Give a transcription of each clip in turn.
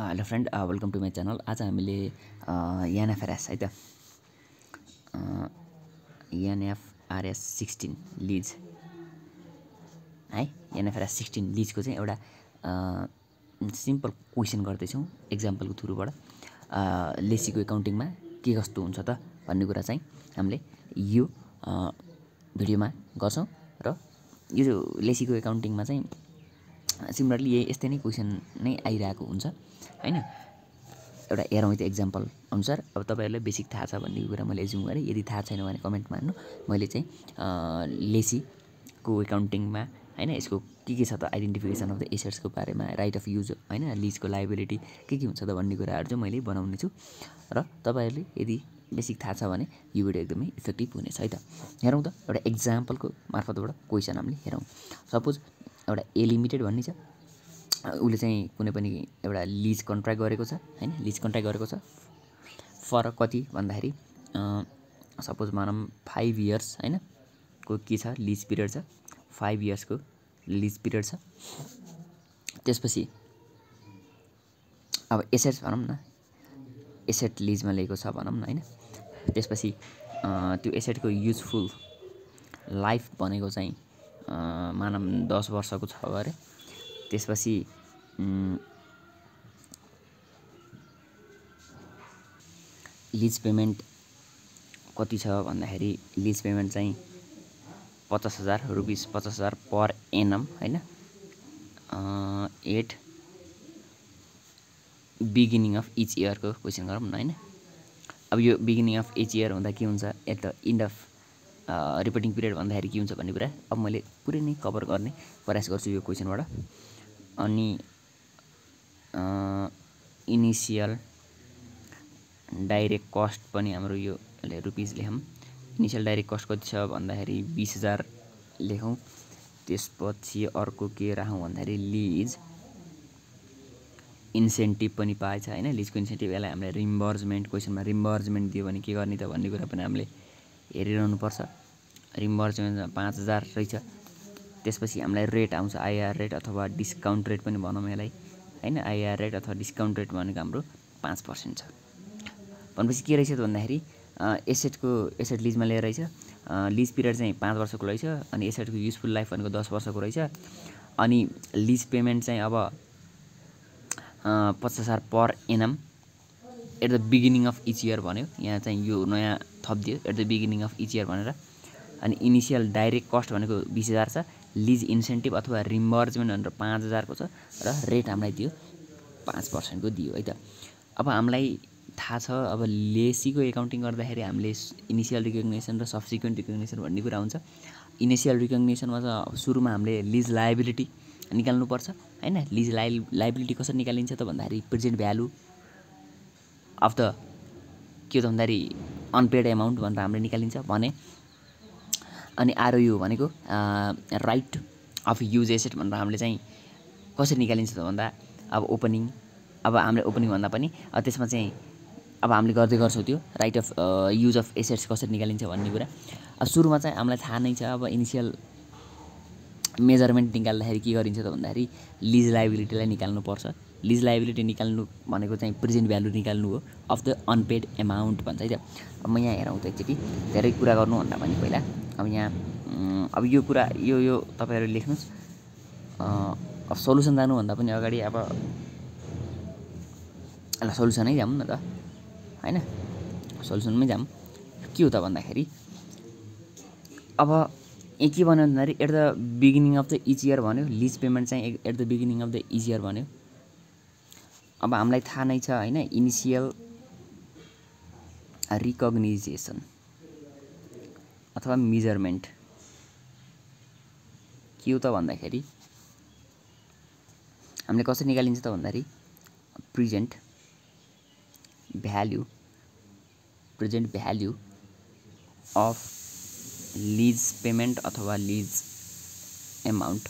Hello friend, welcome to my channel. आज हामीले NFRS है त एनएफआरएस 16 लिज है एनएफआरएस 16 लिजको चाहिँ एउटा सिम्पल क्वेसन गर्दैछौँ एक्जाम्पलको थ्रुबाट। लेसीको एकाउन्टिङमा के कस्तो हुन्छ त भन्ने कुरा चाहिँ हामीले यो भिडियोमा गर्छौँ। र यो लेसीको एकाउन्टिङमा चाहिँ सिमिलरली यस्तै नै क्वेसन नै आइरहेको हुन्छ हैन। एउटा हेरौँ त एक्जाम्पल अनुसार। अब तपाईहरुलाई बेसिक थाहा छ भन्ने कुरा मैले एज्युम गरेँ। यदि थाहा छैन भने कमेन्ट मार्नु। मैले चाहिँ लेसीको एकाउन्टिङमा हैन यसको के छ त आइडेन्टिफिकेसन अफ द एसेट्सको बारेमा, राइट अफ युज हैन, लिजको लायबिलिटी के हुन्छ त भन्ने कुराहरु चाहिँ मैले बनाउने छु। र तपाईहरुले यदि बेसिक थाहा छ भने यो भिडियो एकदमै इफेक्टिभ हुनेछ है त। हेरौँ त एउटा एक्जाम्पलको मार्फतबाट क्वेसन हामीले हेरौँ। सपोज एउटा ए लिमिटेड भन्ने छ, उसले चाहिँ कुनै पनि एउटा लिज कन्ट्र्याक्ट गरेको छ हैन, लिज कन्ट्र्याक्ट गरेको छ फर कति भन्दाखेरि सपोज मानौँ 5 इयर्स हैन को के छ लिज पिरियड छ, 5 इयर्सको लिज पिरियड छ। त्यसपछि अब एसेट्स भनौँ न, एसेट लिजमा लिएको छ भनौँ न हैन। त्यसपछि त्यो एसेटको युजफुल लाइफ भनेको चाहिँ मानौँ 10 वर्षको छ गरे। त्यसपछि लिज पेमेन्ट कति छ भन्दाखेरि लिज पेमेन्ट चाहिँ 50,000 रुपीस 50,000 पर एनम हैन। एट बिगिनिङ अफ इच इयरको क्वेसन गरौँ न हैन। अब यो बिगिनिङ अफ इच इयर हुँदा के हुन्छ, at the end of reporting period भन्दाखेरि के हुन्छ भन्ने कुरा अब मैले पुरै नै कभर गर्ने प्रयास गर्छु यो क्वेसनबाट। अनि इनिसियल डाइरेक्ट कस्ट पनि हाम्रो यो रुपीस लेखौँ। इनिसियल डाइरेक्ट कस्ट कति छ भन्दाखेरि 20,000 लेखौँ। त्यसपछि अर्को के राखौँ भन्दाखेरि लिज इन्सेन्टिभ पनि पाएछ हैन। लिजको इन्सेन्टिभ यसलाई हामीले रिम्बर्समेन्ट, क्वेसनमा रिम्बर्समेन्ट दियो भने के गर्ने त भन्ने कुरा पनि हामीले हेरिरहनु पर्छ। रिम्बर्समेन्टमा 5,000 रहेछ। त्यसपछि हामीलाई रेट आउँछ आइआर रेट अथवा डिस्काउन्ट रेट पनि भनौँ यसलाई हैन। आइआर रेट अथवा डिस्काउन्ट रेट भनेको हाम्रो 5% छ। भनेपछि के रहेछ त भन्दाखेरि एसेट लिजमा लिएर रहेछ। लिज पिरियड चाहिँ 5 वर्षको रहेछ। अनि एसेटको युजफुल लाइफ भनेको 10 वर्षको रहेछ। अनि लिज पेमेन्ट चाहिँ अब 50,000 per annum at the beginning of each year भन्यो। यहाँ चाहिँ यो नयाँ थपिदियो at the beginning of each year भनेर। अनि इनिसियल डाइरेक्ट कस्ट भनेको 20,000 छ। लिज इन्सेन्टिभ अथवा रिम्बर्समेन्ट भनेर 5,000 को छ। र रेट हामीलाई दियो 5% को दियो है त। अब हामीलाई थाहा छ अब लेसीको एकाउन्टिङ गर्दाखेरि हामीले इनिसियल रिकग्निसन र सब्सिक्वेन्ट रिकग्निसन भन्ने कुरा हुन्छ। इनिसियल रिकग्निसनमा चाहिँ सुरुमा हामीले लिज लायबिलिटी निकाल्नुपर्छ हैन। लिज लायबिलिटी कसरी निकालिन्छ त भन्दाखेरि प्रेजेन्ट भ्यालु अफ द के त भन्दाखेरि अनपेड एमाउन्ट भनेर हामीले निकालिन्छ भने। अनि आरओयू भनेको राइट अफ युज एसेट भनेर हामीले चाहिँ कसरी निकालिन्छ त भन्दा अब ओपनिङ, अब हामीले ओपनिङ भन्दा पनि त्यसमा चाहिँ अब हामीले गर्दै गर्छौँ त्यो right of use of assets कसरी निकालिन्छ भन्ने कुरा। अब सुरुमा चाहिँ हामीलाई थाहा नै छ अब इनिसियल मेजरमेन्ट निकाल्दाखेरि के गरिन्छ त भन्दाखेरि लिज लायबिलिटीलाई निकाल्नुपर्छ। लिज लायबिलिटी निकाल्नु भनेको चाहिँ प्रेजेन्ट भ्यालु निकाल्नु हो अफ द अनपेड एमाउन्ट भन्छ है त। अब म यहाँ हेरौँ त एकचोटि, धेरै कुरा गर्नुभन्दा पनि पहिला अब यहाँ अब यो कुरा यो तपाईहरु लेख्नुस्। अब सल्युसन जानुभन्दा पनि अगाडि अब ल सल्युसनै जाऊँ न त हैन। सल्युसनमै जाऊँ। के हो त भन्दाखेरि अब के भन्यो भन्दाखेरि at the beginning of the each year भन्यो। लिज पेमेन्ट चाहिँ at the beginning of the each year भन्यो। अब हामीलाई थाहा नै छ हैन इनिसियल रिकग्निजेसन अथवा मेजरमेन्ट के हो त भन्दाखेरि हामीले कसरी निकालिन्छ त भन्दाखेरि present value of lease payment अथवा lease amount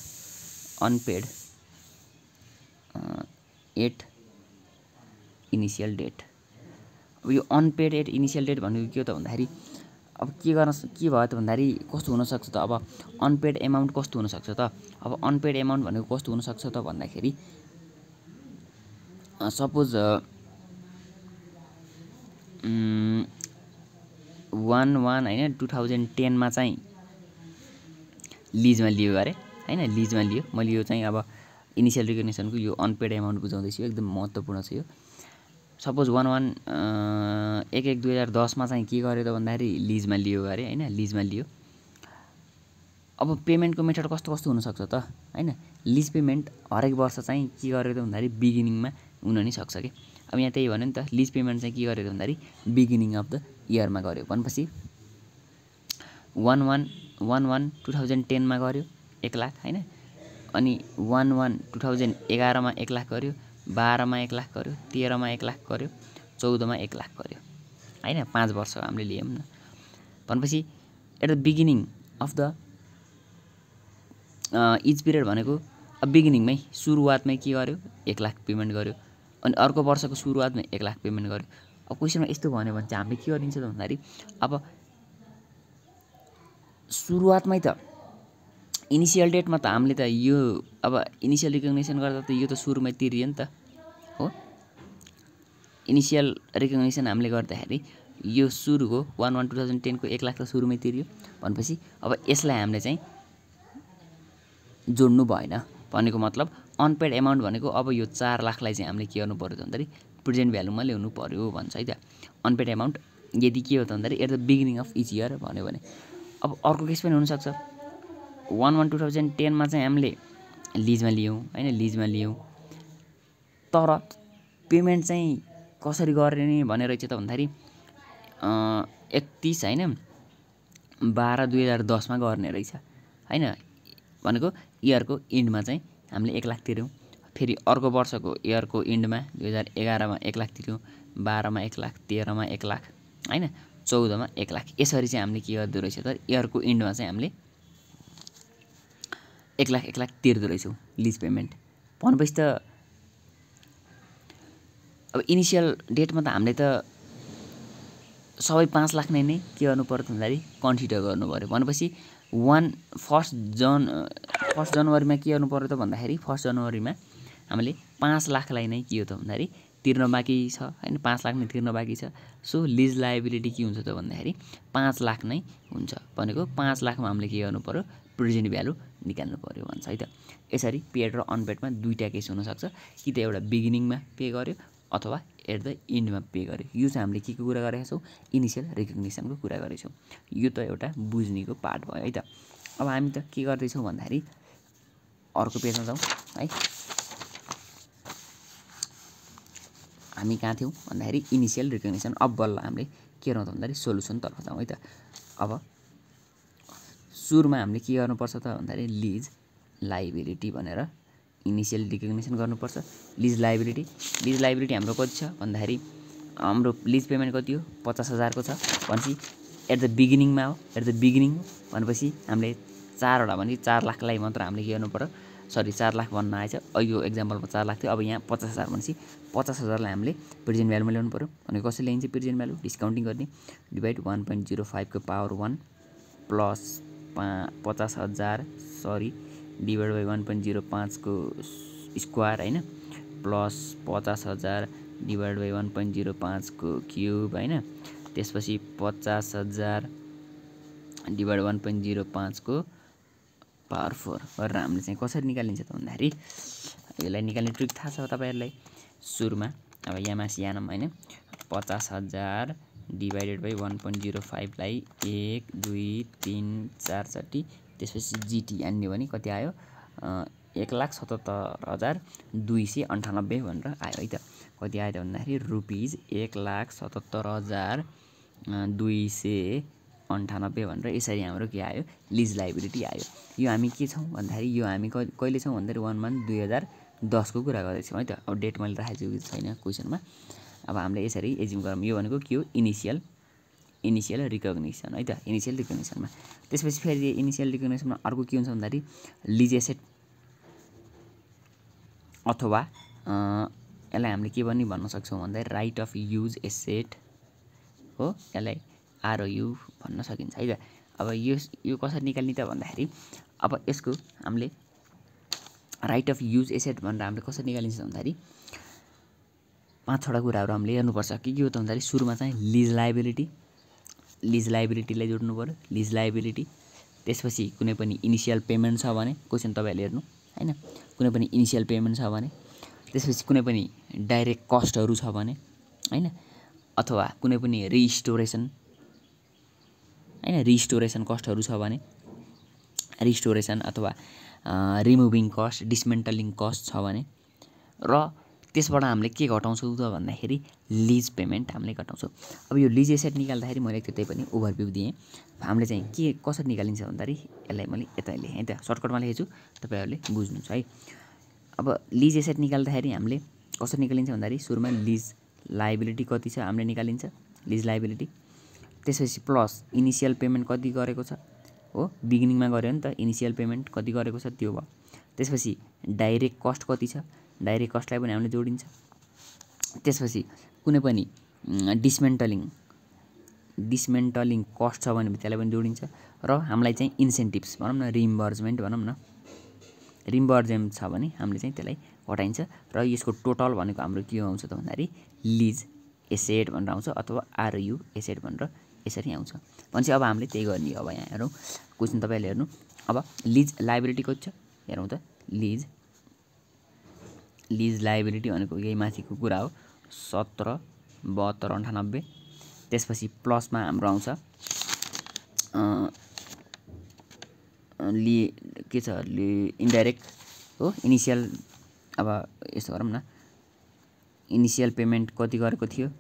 unpaid at initial date. अब यो अनपेड एट इनिसियल डेट भनेको के हो त भन्दाखेरि अब के भयो त भन्दाखेरि कस्तो हुनसक्छ त। अब अनपेड एमाउन्ट कस्तो हुनसक्छ त। अब अनपेड एमाउन्ट भनेको कस्तो हुनसक्छ त भन्दाखेरि सपोज 1 हैन 2010 मा चाहिँ लिजमा लियो अरे हैन लिजमा लियो। मैले यो चाहिँ अब इनिशियल रिकग्निसनको यो अनपेड एमाउन्ट बुझाउँदैछु, एकदम महत्त्वपूर्ण छ यो। सपोज 1/1/2010 मा चाहिँ के गर्यो त भन्दाखेरि लिजमा लियो अरे हैन लिजमा लियो। अब पेमेन्टको मेथड कस्तो कस्तो हुनसक्छ त हैन। लिज पेमेन्ट हरेक वर्ष चाहिँ के गर्यो त भन्दाखेरि बिगिनिङमा हुन नि सक्छ कि। अब यहाँ त्यही भन्यो नि त लिज पेमेन्ट चाहिँ के गर्यो त भन्दाखेरि बिगिनिङ अफ द इयरमा गर्यो भनेपछि 1/1/2010 मा गर्यो 1 लाख हैन। अनि 1/1/2011 मा 1 लाख गर्यो, 12 मा 1 लाख गर्यो, 13 मा 1 लाख गर्यो, 14 मा 1 लाख गर्यो हैन। 5 वर्ष हामीले लियौँ न भनेपछि at the beginning of the each period भनेको अब बिगिनिङमै सुरुवातमै के गर्यो 1 लाख पेमेन्ट गर्यो। अनि अर्को वर्षको सुरुवातमै 1 लाख पेमेन्ट गर्यो। अब क्वेसनमा यस्तो भन्यो भने चाहिँ हामीले के गरिन्छ त भन्दाखेरि अब सुरुवातमै त इनिशियल डेटमा त हामीले त यो अब इनिशियल रिकग्निसन गर्दा त यो त सुरुमै तिरियो नि त हो। इनिशियल रिकग्निसन हामीले गर्दाखेरि यो सुरुको 1/1/2010 को 1 लाख त सुरुमै तिरियो भनेपछि अब यसलाई हामीले चाहिँ जोड्नु भएन। भनेको मतलब अनपेड एमाउन्ट भनेको अब यो 4 लाखलाई चाहिँ हामीले के गर्नु पर्यो त भन्दाखेरि प्रेजेन्ट भ्यालुमा ल्याउनु पर्यो भन्छ है त। अनपेड एमाउन्ट यदि के हो त भन्दाखेरि at the beginning of each year भन्यो भने। अब अर्को केस पनि हुनसक्छ 1/1/2010 मा चाहिँ हामीले लिजमा लियौँ हैन लिजमा लियौँ, तर पेमेन्ट चाहिँ कसरी गर्ने भनेर रहेछ त भन्दाखेरि 31 हैन 12/2010 मा गर्ने रहेछ हैन। भनेको इयरको इन्डमा चाहिँ हामीले 1 लाख तिर्यौँ। फेरि अर्को वर्षको इयरको इन्डमा 2011 मा 1 लाख तिर्यौँ, 12 मा 1 लाख, 13 मा 1 लाख हैन, 14 मा 1 लाख। यसरी चाहिँ हामीले के गर्दो रहेछ त इयरको इन्डमा चाहिँ हामीले 1 लाख तिर्दो रहेछौँ लिज पेमेन्ट भनेपछि त अब इनिशियल डेटमा त हामीले त सबै 5 लाख नै के गर्नु पर्यो भन्दाखेरि कन्सिडर गर्नु पर्यो भनेपछि 1 जनवरीमा के गर्नु पर्यो त भन्दाखेरि 1 जनवरीमा हामीले 5 लाखलाई नै के हो त भन्दाखेरि तिर्न बाँकी छ हैन 5 लाख नै तिर्न बाँकी छ। सो लिज लायबिलिटी के हुन्छ त भन्दाखेरि 5 लाख नै हुन्छ। भनेको 5 लाखमा हामीले के गर्नु पर्यो प्रेजेन्ट भ्यालु निकाल्नु पर्यो भन्छ है त। यसरी पेड र अनपेडमा दुईटा केस हुनसक्छ कि त एउटा बिगिनिङमा पे गर्यो अथवा एट द इन्डमा पे गर्यो। यो चाहिँ हामीले के को कुरा गरेका छौँ इनिशियल रिकग्निसनको कुरा गरेछौँ। यो त एउटा बुझ्नेको पार्ट भयो है त। अब हामी त के गर्दैछौँ भन्दाखेरि अर्को पेजमा जाउँ है। हामी कहाँ थियौँ भन्दाखेरि इनिशियल रिकग्निसन। अब बल्ल हामीले के गर्नु त भन्दाखेरि सोलुसनतर्फ जाउँ है त। अब सुरुमा हामीले के गर्नुपर्छ त भन्दाखेरि लिज लायबिलिटी भनेर इनिशियल रिकग्निसन गर्नुपर्छ। लिज लायबिलिटी हाम्रो कति छ भन्दाखेरि हाम्रो लिज पेमेन्ट कति हो 50,000 को छ भनेपछि एट द बिगिनिङमा हो। एट द बिगिनिङ भनेपछि हामीले 4 वटा भने 4 लाखलाई मात्र हामीले के गर्नु पर्यो 4 लाख भन्न आएछ। यो एक्जाम्पलमा 4 लाख थियो, अब यहाँ 50,000 भनेपछि 50,000लाई हामीले प्रेजेन्ट भ्यालुमा ल्याउनु पर्यो। भनेको कसरी ल्याइन्छ प्रेजेन्ट भ्यालु डिस्काउन्टिङ गर्ने डिभाइड 1.05 को पावर 1 प्लस 50,000 डिभाइड बाई 1.05 को स्क्वायर हैन प्लस 50,000 डिभाइड बाई 1.05 को क्युब हैन। त्यसपछि 50,000 डिभाइड 1.05 को पावर 4 गरेर हामीले चाहिँ कसरी निकालिन्छ त भन्दाखेरि यसलाई निकाल्ने ट्रिक थाहा छ तपाईहरुलाई। सुरुमा अब यामासियानम हैन 50,000 डिभाइडेड बाई 1.05 लाई 1 2 3 4 चट्टी त्यसपछि जीटी हान्ने भने कति आयो 1,77,298 भनेर आयो है त। कति आयो त भन्दाखेरि रुपीज 1,77,298 भनेर यसरी हाम्रो के आयो लिज लायबिलिटी आयो। यो हामी के छौं भन्दाखेरि यो हामी कहिले छौं भन्दाखेरि 1/1/2010 को कुरा गर्दैछौं है त। अब डेट मैले राखेको छैन क्वेशनमा। अब हामीले यसरी एज्युम गरौँ यो भनेको के हो इनिशियल रिकग्निसन है त। इनिशियल रिकग्निसनमा त्यसपछि फेरि इनिशियल रिकग्निसनमा अर्को के हुन्छ भन्दाखेरि लिज एसेट अथवा यसलाई हामीले के भन्न सक्छौं भन्दाखेरि राइट अफ युज एसेट हो। यसलाई आरओयू भन्न सकिन्छ है त। अब यो कसरी निकाल्ने त भन्दाखेरि अब यसको हामीले राइट अफ युज एसेट भनेर हामीले कसरी निकालिन्छ भन्दाखेरि 5-6 कुराहरू हामीले हेर्नुपर्छ। के हो त भन्दाखेरि सुरुमा चाहिँ लिज लायबिलिटीलाई जोड्नु पर्यो, लिज लायबिलिटी। त्यसपछि कुनै पनि इनिसियल पेमेन्ट छ भने, क्वेसन तपाईहरुले हेर्नु हैन, कुनै पनि इनिसियल पेमेन्ट छ भने, त्यसपछि कुनै पनि डाइरेक्ट कस्टहरु छ भने हैन, अथवा कुनै पनि रिस्टोरेसन कस्टहरु छ भने, रिस्टोरेसन अथवा रिमुभिङ कस्ट, डिसमेन्टलिङ कस्ट छ भने, र त्यसबाट हामीले के घटाउँछौँ त भन्दाखेरि लिज पेमेन्ट हामीले घटाउँछौँ। अब यो लिज एसेट निकाल्दाखेरि मैले त्यतै पनि ओभरभ्यू दिएँ। हामीले चाहिँ के कसरी निकालिन्छ भन्दाखेरि यसलाई मैले यता लेखेँ त, सर्टकटमा लेखेछु, तपाईहरुले बुझ्नुहुन्छ है। अब लिज एसेट निकाल्दाखेरि हामीले कसरी निकालिन्छ भन्दाखेरि सुरुमा लिज लायबिलिटी कति छ हामीले निकालिन्छ, लिज लायबिलिटी। त्यसपछि प्लस इनिशियल पेमेन्ट कति गरेको छ हो, बिगिनिङमा गर्यो नि त, इनिशियल पेमेन्ट कति गरेको छ त्यो भयो। त्यसपछि डाइरेक्ट कस्ट कति छ, डाइरेक्ट कस्टलाई पनि हामीले जोडिन्छ। त्यसपछि कुनै पनि डिसमेन्टलिङ कस्ट छ भने त्यसलाई पनि जोडिन्छ। र हामीलाई चाहिँ इन्सेन्टिभ्स भनौँ न, रिइम्बर्समेन्ट भनौँ न, रिइम्बर्समेन्ट छ भने हामीले चाहिँ त्यसलाई घटाइन्छ। र यसको टोटल भनेको हाम्रो के आउँछ त भन्दाखेरि लिज एसेट भनेर आउँछ, अथवा आरयु एसेट भनेर यसरी आउँछ। भनेपछि अब हामीले त्यही गर्ने। अब यहाँ हेरौँ क्वेसन तपाईहरुले हेर्नु। अब लिज लायबिलिटी कति छ हेरौँ त। लिज लायबिलिटी भनेको यही माथिको कुरा हो, 17, 72, 98। त्यसपछि प्लसमा हाम्रो आउँछ के छ इन्डाइरेक्ट हो, इनिशियल। अब यसो गरौँ न, इनिशियल पेमेन्ट कति गरेको थियो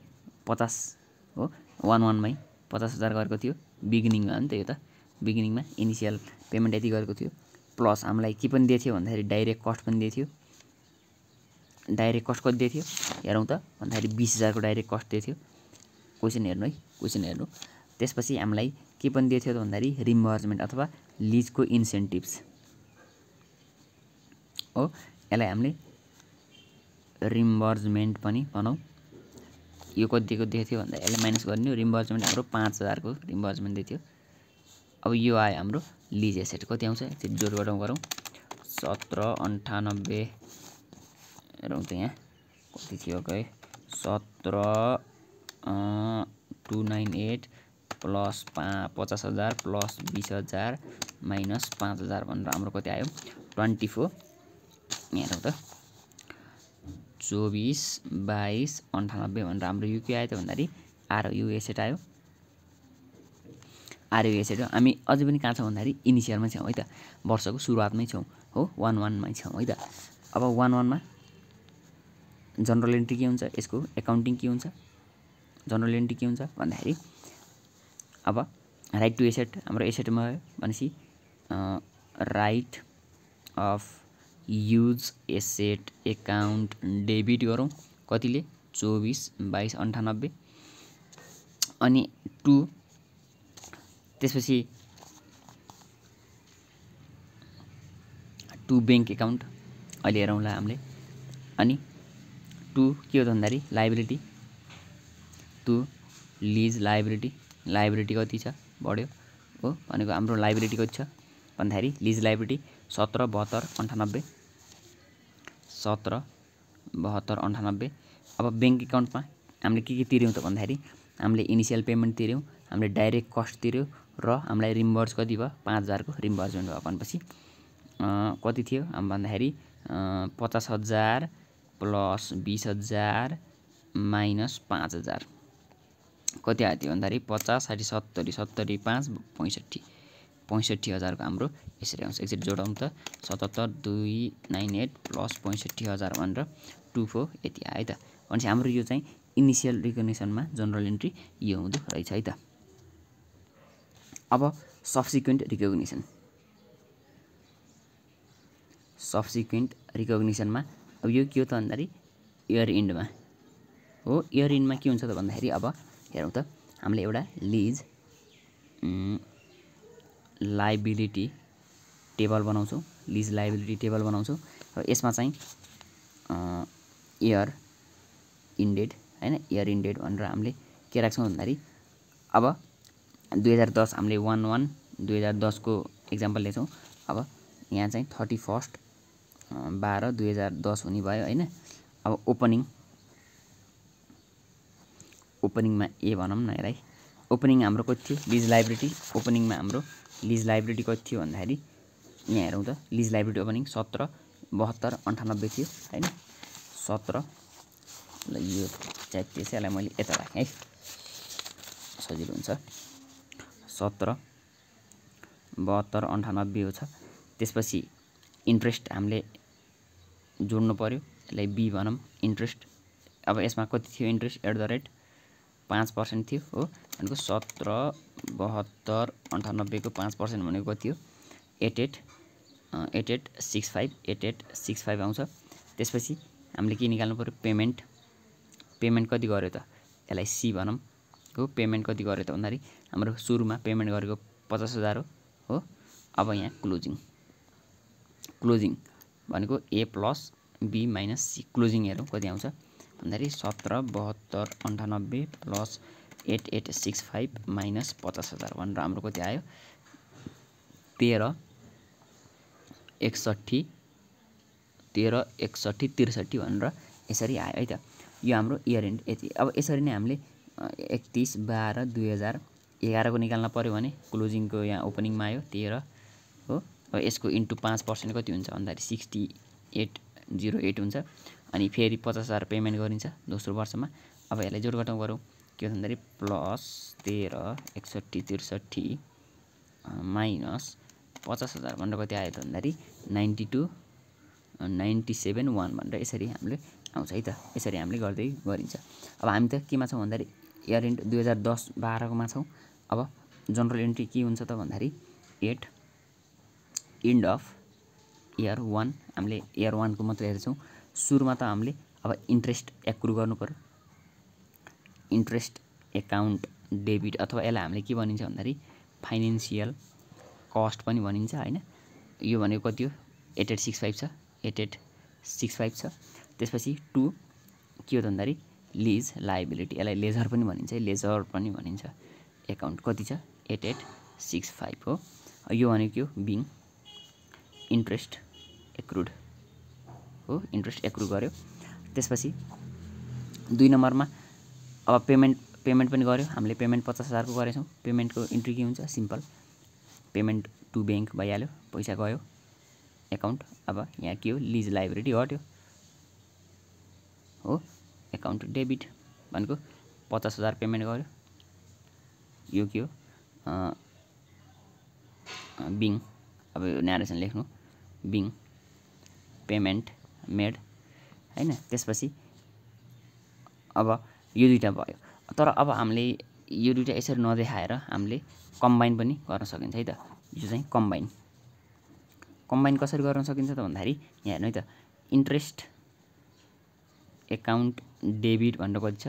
50 हो, 11 50,000 गरेको थियो बिगिनिङमा हो नि त। यो त बिगिनिङमा इनिशियल पेमेन्ट यति गरेको थियो। प्लस हामीलाई के पनि दिएको थियो भन्दाखेरि डाइरेक्ट कस्ट पनि दिएको थियो। डाइरेक्ट कस्ट कति दिएको थियो हेरौँ त भन्दाखेरि 20,000 को डाइरेक्ट कस्ट दिएको थियो। क्वेसन हेर्नु है, क्वेसन हेर्नु। त्यसपछि हामीलाई के पनि दिएको थियो त भन्दाखेरि रिइम्बर्समेन्ट अथवा लिजको इन्सेन्टिभ्स हो, यसलाई हामीले रिइम्बर्समेन्ट पनि भनौँ। यो कति दिएको थियो भन्दा यसलाई माइनस गर्ने हो। रिइम्बर्समेन्ट हाम्रो 5,000 को रिइम्बर्समेन्ट दिएको थियो। अब यो आयो हाम्रो लिज एसेट कति आउँछ, त्यो जोड गरौँ 17, 98 हेरौँ त यहाँ कति थियो गए 17, 298 प्लस 50,000 प्लस 20,000 माइनस 5,000 भनेर हाम्रो कति आयो 24। यहाँ हेरौँ त 24, 22, 98 भनेर हाम्रो यो के आयो त भन्दाखेरि आरयु एसेट आयो। आरयु एसेट हो। हामी अझै पनि कहाँ छौँ भन्दाखेरि इनिसियलमा छौँ है त, वर्षको सुरुवातमै छौँ हो, 11 मै छौँ है त। अब 11 मा जनरल एन्ट्री के हुन्छ, यसको एकाउन्टिङ के हुन्छ, जनरल एन्ट्री के हुन्छ भन्दाखेरि अब राइट टु एसेट हाम्रो एसेटमा भयो भनेपछि right of use asset account debit गरौँ कतिले 24, 22, 98 अनि 2। त्यसपछि 2 बैंक एकाउन्ट अहिले हेरौँला हामीले। अनि 2 के हो त भन्दाखेरि लायबिलिटी, 2 लिज लायबिलिटी, लायबिलिटी कति छ बढ्यो हो, भनेको हाम्रो लायबिलिटी कति छ भन्दाखेरि लिज लायबिलिटी 17, 72, 98, 17, 72, 98। अब बैंक एकाउन्टमा हामीले के तिर्यौँ त भन्दाखेरि हामीले इनिशियल पेमेन्ट तिर्यौँ, हामीले डाइरेक्ट कस्ट तिर्यौँ, र हामीलाई रिइम्बर्स कति भयो 5,000 को रिइम्बर्समेन्ट भयो भनेपछि कति थियो भन्दाखेरि 50,000 प्लस 20,000 माइनस 5,000 कति आयो थियो भन्दाखेरि 50, 60, 70, 70, 5, 65,000 को हाम्रो यसरी आउँछ। एकचोटि जोडौँ त 77, 298 प्लस 65,000 भनेर 24 यति आयो त। भनेपछि हाम्रो यो चाहिँ इनिशियल रिकग्निसनमा जनरल एन्ट्री यो हुँदो रहेछ है त। अब सब्सिक्वेन्ट रिकग्निसनमा अब यो के हो त भन्दाखेरि इयर इन्डमा हो। इयर इन्डमा के हुन्छ त भन्दाखेरि अब हेरौँ त हामीले एउटा लिज लायबिलिटी टेबल बनाउँछौँ, लिज लायबिलिटी टेबल बनाउँछौँ, र यसमा चाहिँ इयर इन्डेड हैन, इयर इन्डेड भनेर हामीले के राख्छौँ भन्दाखेरि अब 2010 हामीले 11/2010 को एक्जाम्पल लिन्छौँ। अब यहाँ चाहिँ 31/12/2010 हुने भयो हैन। अब ओपनिङ ओपनिङमा ए भनौँ न यसलाई ओपनिङ हाम्रो कति थियो लिज लाइबिलिटी ओपनिङमा हाम्रो लिज लाइबिलिटी कति थियो भन्दाखेरि यहाँ हेरौँ त लिज लाइबिलिटी ओपनिङ 17 72 98 थियो हैन 17 ल यो च्याप्टे चाहिँ यसलाई मैले यता राखेँ है सजिलो हुन्छ 17 72 98 हो छ त्यसपछि इन्ट्रेस्ट हामीले जोड्नु पर्यो यसलाई बी भनौँ इन्ट्रेस्ट अब यसमा कति थियो इन्ट्रेस्ट एट द रेट 5% थियो हो भनेको 17 72 98 को 5% भनेको कति हो 8865 आउँछ त्यसपछि हामीले के निकाल्नु पर्यो पेमेन्ट कति गर्यो त यसलाई सी भनौँ हो पेमेन्ट कति गर्यो त भन्दाखेरि हाम्रो सुरुमा पेमेन्ट गरेको 50,000 हो अब यहाँ क्लोजिङ भनेको A plus B minus C closing हेरौँ कति आउँछ भन्दाखेरि 17 72 98 प्लस 8865 माइनस 50,000 भनेर हाम्रो कति आयो 13 61 63 भनेर यसरी आयो है त यो हाम्रो इयर एन्ड यति अब यसरी नै हामीले 31/12/2011 को निकाल्न पर्यो भने क्लोजिङको यहाँ ओपनिङमा आयो 13 हो अब यसको इन्टु 5% कति हुन्छ भन्दाखेरि 6808 हुन्छ अनि फेरि 50,000 पेमेन्ट गरिन्छ दोस्रो वर्षमा अब यसलाई जोडघटाउ गरौँ के हो भन्दाखेरि प्लस 13 61 63 माइनस 50,000 भनेर कति आयो त भन्दाखेरि 92 97 1 भनेर यसरी हामीले आउँछ है त यसरी हामीले गर्दै गरिन्छ अब हामी त केमा छौँ भन्दाखेरि इयर एन्ड 2010-12 को मा छौँ अब जनरल एन्ट्री के हुन्छ त भन्दाखेरि 8 एन्ड अफ इयर 1 हामीले इयर 1 को मात्र हेर्छौँ सुरुमा त हामीले अब इन्ट्रेस्ट एक्रु गर्नु पर्यो इन्ट्रेस्ट एकाउन्ट डेबिट अथवा यसलाई हामीले के भनिन्छ भन्दाखेरि फाइनान्शियल कस्ट पनि भनिन्छ हैन यो भनेको कति हो 8865 छ 8865 छ त्यसपछि 2 के हो त भन्दाखेरि लिज लायबिलिटी यसलाई लेजर पनि भनिन्छ लेजर पनि भनिन्छ एकाउन्ट कति छ 8865 हो यो भनेको के हो बिङ इन्ट्रेस्ट एक्रुड हो इन्ट्रेस्ट एक्रु गर्यो त्यसपछि 2 नम्बरमा अब पेमेन्ट पनि गर्यो हामीले पेमेन्ट 50,000 को गरेछौँ पेमेन्टको इन्ट्री के हुन्छ सिम्पल पेमेन्ट टु बैंक भइहाल्यो पैसा गयो एकाउन्ट अब यहाँ के हो लिज लायबिलिटी हट्यो हो एकाउन्ट डेबिट भनेको 50,000 पेमेन्ट गर्यो यो के हो बिङ अब न्यारेसन लेख्नु बिङ पेमेन्ट मेड हैन त्यसपछि अब यो दुईटा भयो तर अब हामीले यो दुईटा यसरी नदेखाएर हामीले कम्बाइन पनि गर्न सकिन्छ है त यो चाहिँ कम्बाइन कसरी गर्न सकिन्छ त भन्दाखेरि यहाँ हेर्नु है त इन्ट्रेस्ट एकाउन्ट डेबिट भनेर कति छ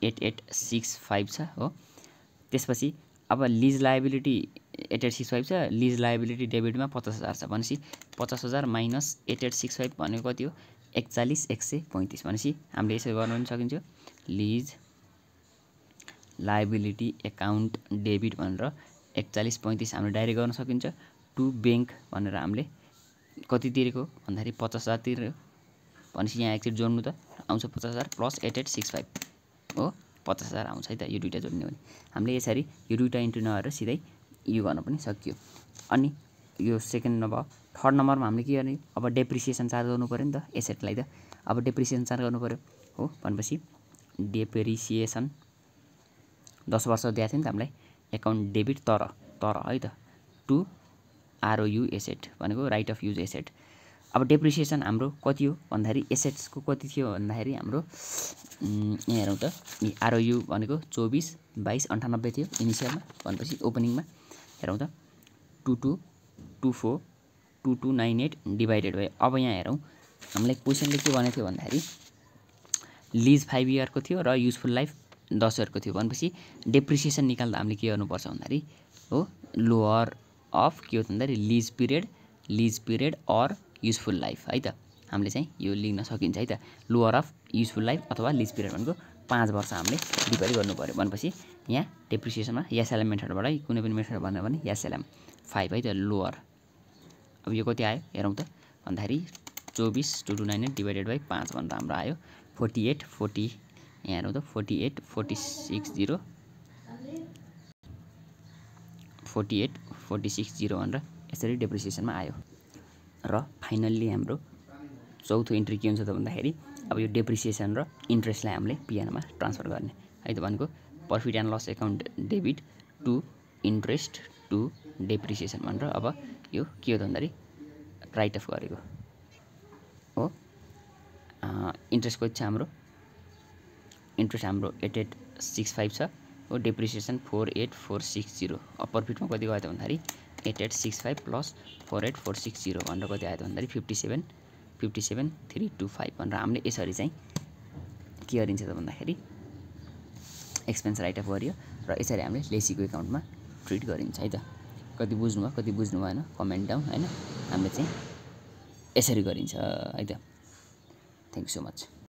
8865 छ हो त्यसपछि अब लिज लायबिलिटी 8865 छ लिज लायबिलिटी डेबिटमा 50,000 छ भनेपछि 50,000 माइनस 8865 भनेको कति हो 41,135 भनेपछि हामीले यसरी गर्न पनि सकिन्छ लिज लायबिलिटी एकाउन्ट डेबिट भनेर 4135 हामीले डाइरेक्ट गर्न सकिन्छ टु बैंक भनेर हामीले कति तिरेको भन्दाखेरि 50,000 तिर्यो भनेपछि यहाँ एकचोटि जोड्नु त आउँछ 50,000 प्लस 8865 हो 50,000 आउँछ है त यो दुईटा जोड्ने हो भने हामीले यसरी यो दुईटा इन्टु नगरेर सिधै यो गर्न पनि सकियो अनि यो सेकेन्ड नम्बर थर्ड नम्बरमा हामीले के गर्ने अब डेप्रिसिएसन चार्ज गर्नु पर्यो नि त एसेटलाई त अब डेप्रिसिएसन चार्ज गर्नु पर्यो हो भनेपछि डेप्रिसिएसन 10 वर्ष दिएको थियो नि त हामीलाई एकाउन्ट डेबिट तर है त टु आरओयू एसेट भनेको राइट अफ युज एसेट अब डेप्रिसिएसन हाम्रो कति हो भन्दाखेरि एसेट्सको कति थियो भन्दाखेरि हाम्रो यहाँ हेरौँ त आरओयू भनेको 24/22/98 थियो इनिसियलमा भनेपछि ओपनिङमा हेरौँ त 22242298 डिभाइडेड भयो अब यहाँ हेरौँ हामीलाई क्वेसनले के भनेको थियो भन्दाखेरि लिज 5 इयरको थियो र युजफुल लाइफ 10 इयरको थियो भनेपछि डेप्रिसिएसन निकाल्दा हामीले के गर्नुपर्छ भन्दाखेरि हो लोअर अफ के हो भन्दाखेरि lease period or useful life है त हामीले चाहिँ यो लेख्न सकिन्छ है त लोअर अफ युजफुल लाइफ अथवा लिज पिरियड भनेको 5 वर्ष हामीले डिभाइड गर्नु पर्यो भनेपछि यहाँ डेप्रिसिएसनमा एसएलएम मेथडबाट कुनै पनि मेथड भन्यो भने एसएलएम 5 है त लोअर अब यो कति आयो हेरौँ त भन्दाखेरि 24/2298 डिभाइडेड बाई 5 भनेर हाम्रो आयो 48 यहाँ हेरौँ त 48 460 48 460 भनेर यसरी डेप्रिसिएसनमा आयो। र फाइनल्ली हाम्रो चौथो इन्ट्री के हुन्छ त भन्दाखेरि अब यो डेप्रिसिएसन र इन्ट्रेस्टलाई हामीले पिएनमा ट्रान्सफर गर्ने है त। भनेको profit and loss account debit to interest to depreciation भनेर अब यो के हो त भन्दाखेरि राइट अफ गरेको हो। इन्ट्रेस्ट कति छ हाम्रो? इन्ट्रेस्ट हाम्रो 8865 छ हो। डेप्रिसिएसन 48460। अब प्रफिटमा कति गयो त भन्दाखेरि 8865 प्लस 48460 भनेर कति आयो त भन्दाखेरि 57325 भनेर हामीले यसरी चाहिँ के गरिन्छ त भन्दाखेरि एक्सपेन्स राइट अफ गरियो र यसरी हामीले लेसीको एकाउन्टमा ट्रिट गरिन्छ है त। कति बुझ्नुभयो कति बुझ्नु भएन कमेन्ट डाउन हैन। हामीले चाहिँ यसरी गरिन्छ है त। Thank you so much.